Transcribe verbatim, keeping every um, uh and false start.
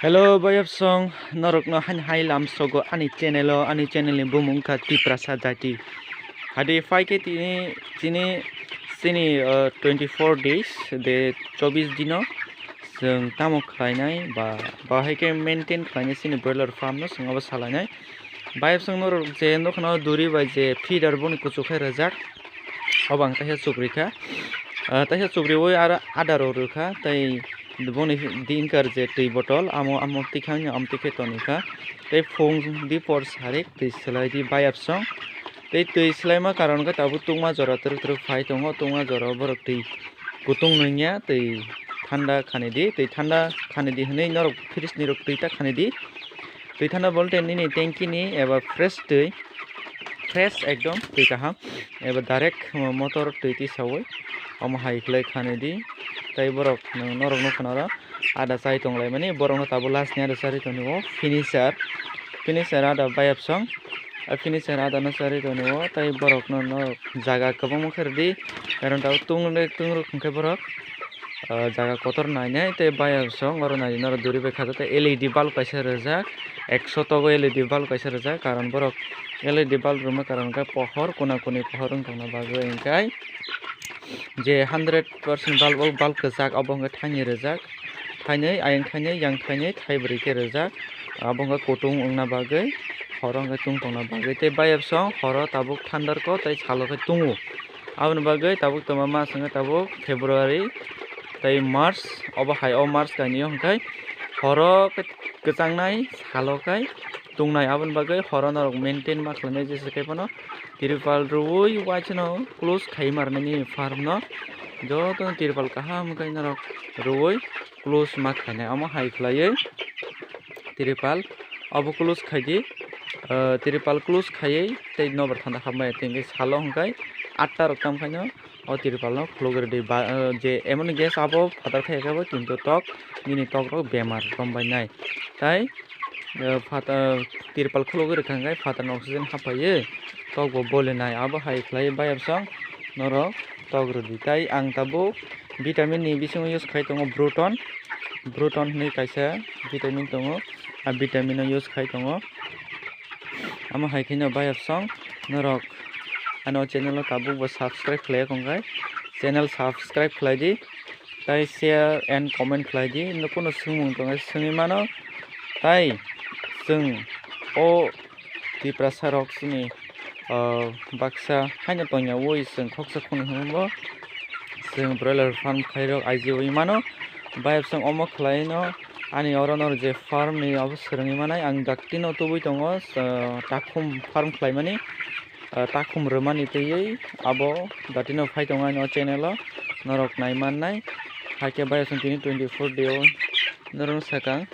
Hello, bayapsong, norokno hani hai lamsogo ani channel o, ani channel ni bumung wngkha Tiprasa Jati. Hadi phaikhe tini, tini, chini, uh, twenty-four days, de chobis dino, chwng tamo khlainai, ba, ba hai khe maintain khlainai chini broiler farm no, chwng abo salainai. Bayapsong norok je nukha no duri bai je feeder boni kuchuk khe rwjak, obo ang taisa chukri kha. Ah, taisa chukriwi aro adar rok rwkha, tei boni dinkar je twi botol, amo, amo tikha wngya, amo tikhe tonikha. Tei phung di por sarik twi swlai di bayapsong. Tei twi swlaima karon khe tabuk tungma jora twrwk twrwk phai tongo, tungma jora borok twi kutung nungya, twi thanda khani di, twi thanda khani di hwnwi norok fridge ni rok twi ta khani di. Twi thanda bolte nini tanki ni eba fresh twi, fresh ekdom twi kaham, eba direct motor twi tisawi omo hai khlai khani di. Tei borok norok nukha noro ada chai tonglaimani, borokno tabuk last ni ada charwi tongo finisher, finisher ada bayapsong. A finisher ada no charwi tongo, tei borokno no jaga kwbangma khe rwdi, karon tabuk tung, tung rwk hwnkhe borok, ah, jaga kotor nainai tei bayapsong oro naidi norok duri bai khajak tei L E D bulb kaisa rwjak, ekso togo L E D bulb kaisa rwjak, karon borok L E D bulb rwma karon khe pohor, kuna kuni pohor wng tongna bagwi hwnkhe je hundred percent bulb, o bulb kwchak obo hwnkhe thani rwjak, thainwi, ayang thainwi, yang thainwi, thaibrwi khe rwjak, abo hwnkhe kutung wngna bagwi, horo hwnkhe tung tongna bagwi, tei bayapsong horo tabuk thandar ko tei salo khe tungo. Aboni bagwi tabuk tongma mas hwnkhe tabuk February tei March, obo hai o March kainwi hwnkhe horo khe kwchangnai, salo khe tungnai, aboni bagwi horo norok maintain ma khlainai jesa khe phano tripal rwui uaisano close khai ma rwnai nini farm no, joto tripal kaham khe norok rwui close ma khlainai, omo hai khlaiwi tripal obo close khai di, ah, tripal close khaiwi tei nobar thanda hapmaya tei hwnkhe salo hwnkhe atta rok tam khaino o tripal no khulugwi rwdi ba, ah, je emon gas abo phatar thai khe bo kintu tok nini tok rok bemar rombai nai tai. Eh, phat-, eh, tripal khulugwi rwkha hwnkhe phatarni oxygen hapaiwi tok bo bolinai, abo hai khlaiwi bayapsong norok tok rwdi. Tai ang tabuk vitamin ni bisingo use khai tongo Bruton, Bruton hwnwi kaisa vitamin tongo, a vitamin no use khai tongo. Amo hai kheno bayapsong norok ano channel o tabuk bo subscribe khlai ya hwnkhe channel subscribe khlai di. Tai share and comment khlai di, no kunu swngmung tongkhe swngwi mano. Tai chwng o Tiprasa rok chini, ah, baksa haino tongya ui chwng khoksa khunu hwnwi bo chwng broiler farm khlai rok aiji ui mano. Bayapsong omo khlai no ani oro no je farm ni abo swrwngwi manai ang dakti no tubui tongo, ah, takhum farm khlai mani. Ah, takhum rwmani twiwi abo datino phai tongo ani o channel o, norok nai mannai. Haikhe bayapsong tini twenty four day o norokno sakang